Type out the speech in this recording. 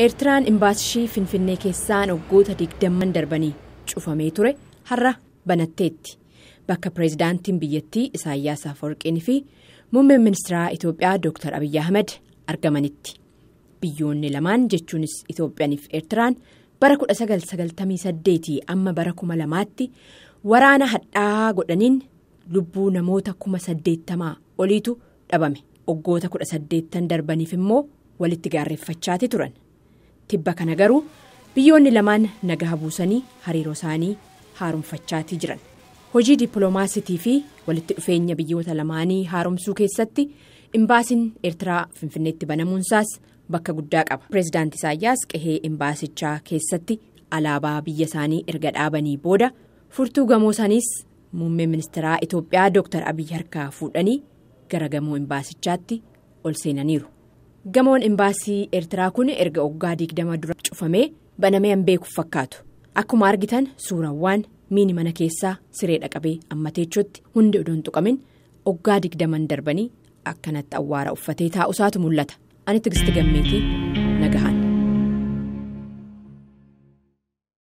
Eertiraan imbaasishii Finfinnee keessaan waggoota 20 darbanii cufamee ture har'a banatteetti. Bakka pireezidaantiin biyyattii Isaayyaas Afawarqiin fi muummeen ministeeraa Itoophiyaa Dr. Abiyyi Ahmed argamanitti. Biyyoonni lamaan, jechuunis Itoophiyaan fi Eertiraan, bara 1998 amma bara 2000tti waraana hadhaa'aa godhaniin lubbuu namoota 80,000 oliitu dhabame. Waggoota 18 darbaniif immoo walitti gaarreeffachaati turan. Tibba kana garuu biyyoonni lamaan nagaa buusanii hariiroo isaanii haaromfachaatii jiran. Hojii dippiloomaasiitii fi walitti dhufeenya biyyoota lamaanii haaromsuu keessatti imbaasiin Eertiraa Finfinneetti banamuunsaas bakka guddaa qaba. Pireezidaanti Isaayyaas qehee imbaasichaa keessatti alaabaa biyya isaanii erga dhaabanii booda furtuu gamoo saniis muummee ministeeraa Itoophiyaa Dr. Abiyyi harkaa fuudhanii gara gamoo imbaasichaatti ol seenaniiru. Gamoon imbaasii Eertiraa kun erga waggaa 20 dura cufamee banamee hin beeku fakkaatu. Akkuma argitan, suurawwan miini mana keessaa siree dhaqabee amma teechuutti hundi odoon tuqamin waggaa 20 darbanii akkanatti awwaara uffatee taa'usaatu mul'ata. Ani Tigisti Gammeetii, nagahaan.